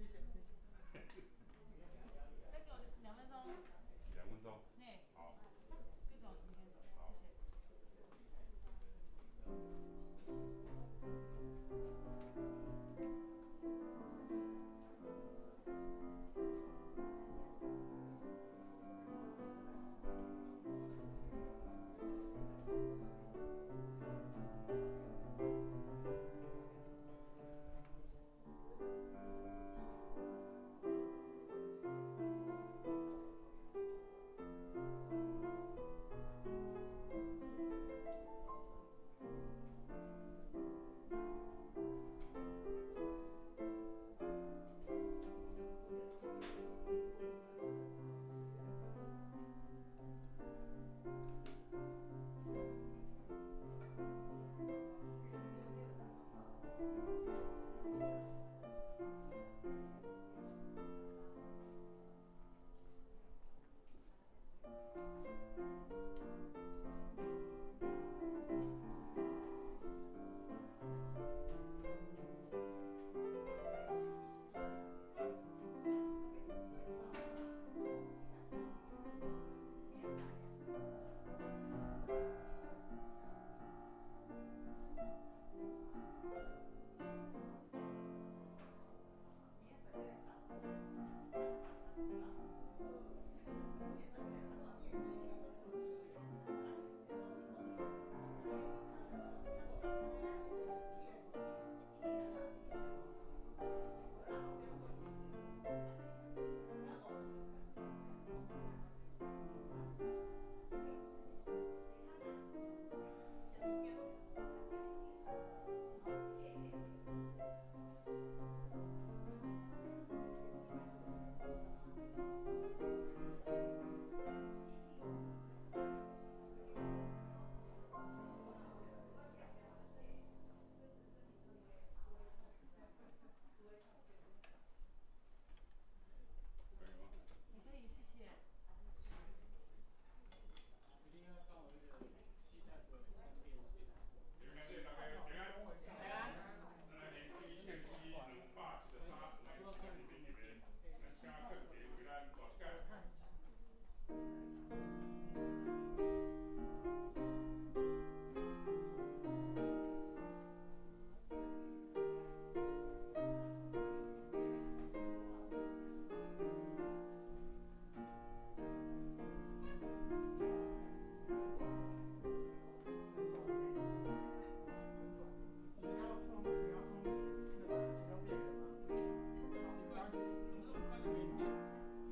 謝謝謝謝。再給我2分鐘。 2分鐘。嘿。好。各種今天走，好。謝謝。可以嗎？你可以，謝謝。一定要到那個西太的餐電視。平安，大家平安。咱來聆聽聖詩273，來聽裡面，咱請各地為咱大釋解。你要送那個啟動電源嗎？奇怪，怎麼那麼快就沒電？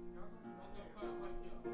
你要送我都快要壞掉了。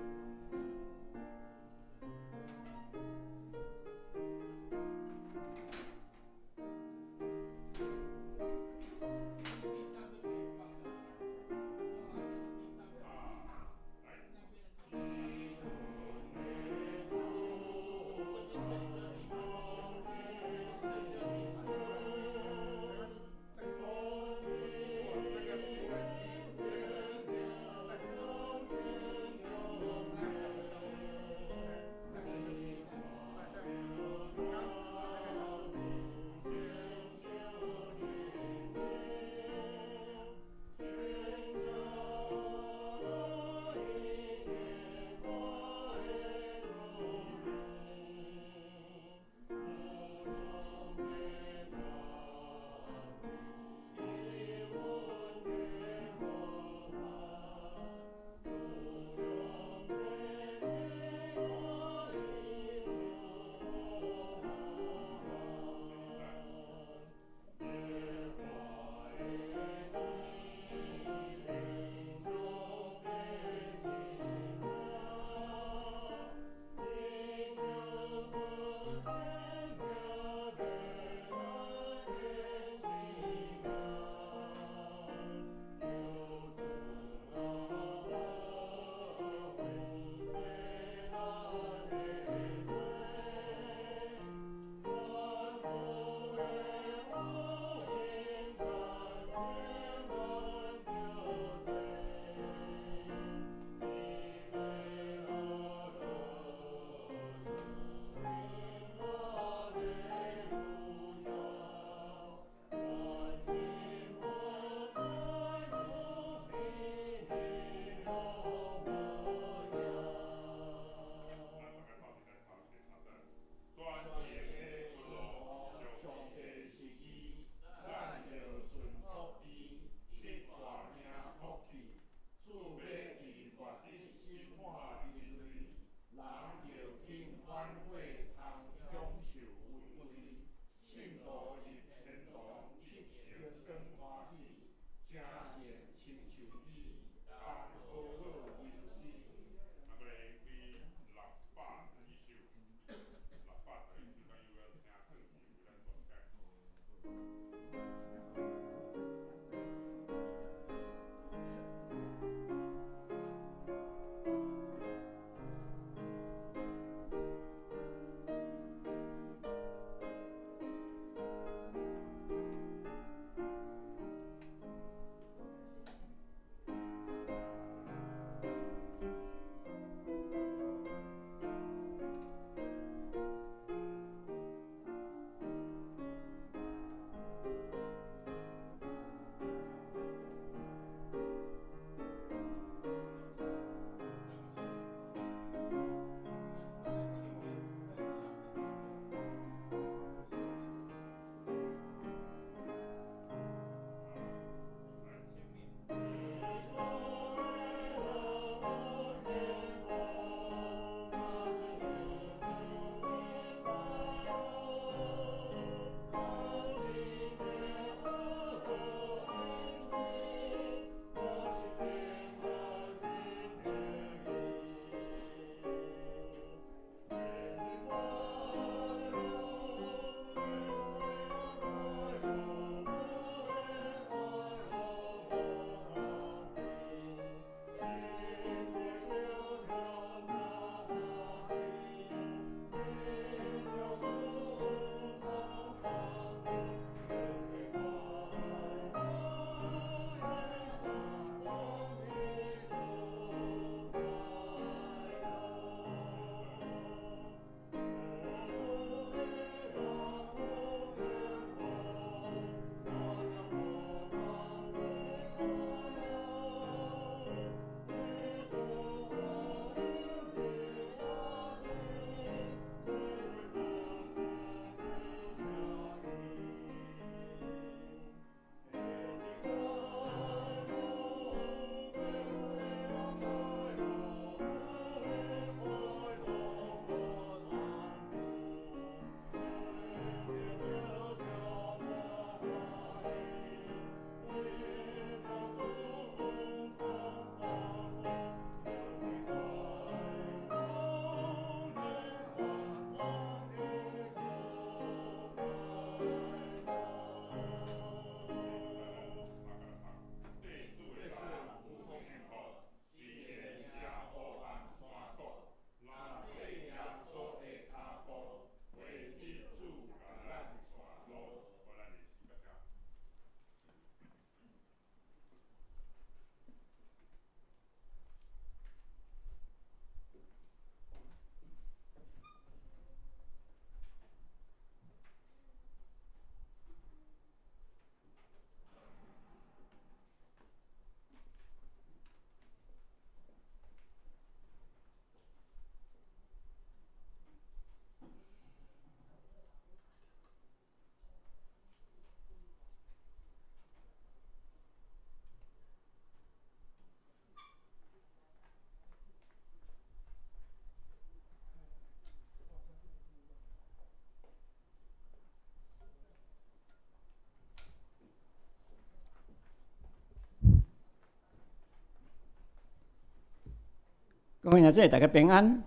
各位兄弟，大家平安。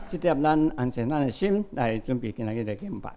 這點咱安靜咱的心來準備今仔日的敬拜。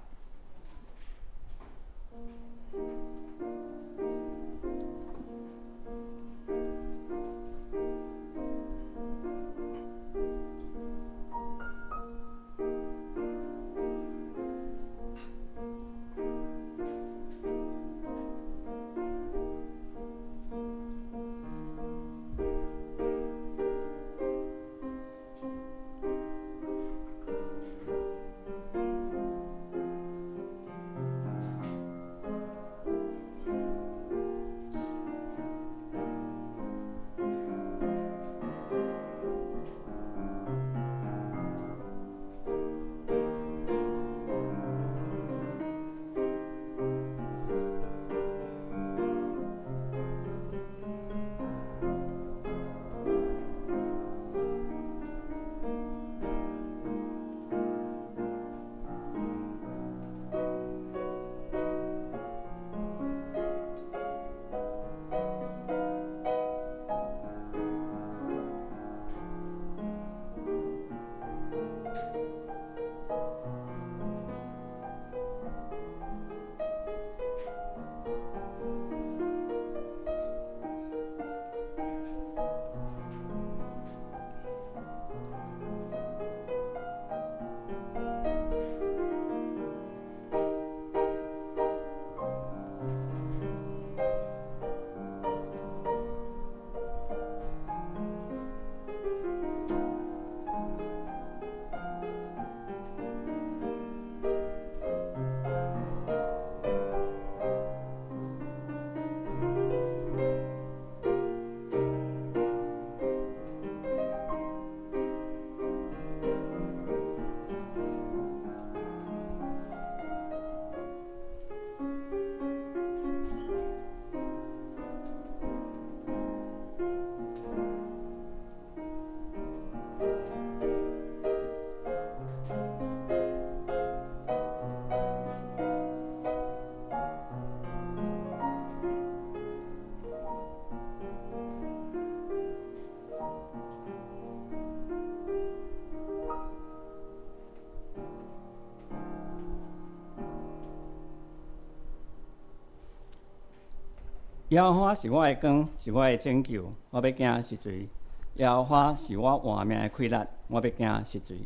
耶和華是我的光，是我的拯救，我欲驚是誰？耶和華是我活命的氣力，我欲驚是誰？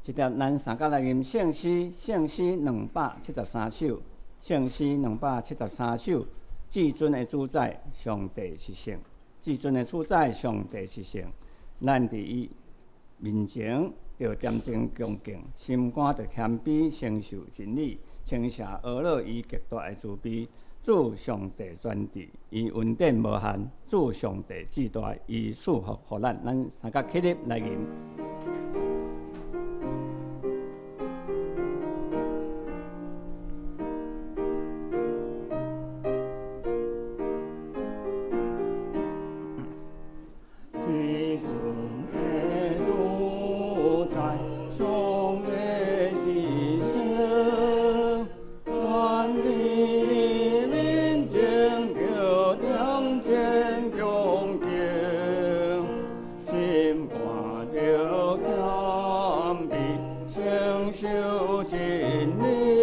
這點咱三甲來吟聖詩，聖詩273首，聖詩273首，至尊的主宰，上帝是聖，至尊的主宰，上帝是聖。咱佇伊面前著恬靜恭敬，心肝著謙卑，承受真理，稱謝阿樂伊極大的慈悲。主上帝全智，伊恩典無限；主上帝至大，伊賜福予咱。咱三甲起立來吟。至尊的主宰，上帝的聖，願你面前著恬靜恭敬，心肝著謙卑，承受真理。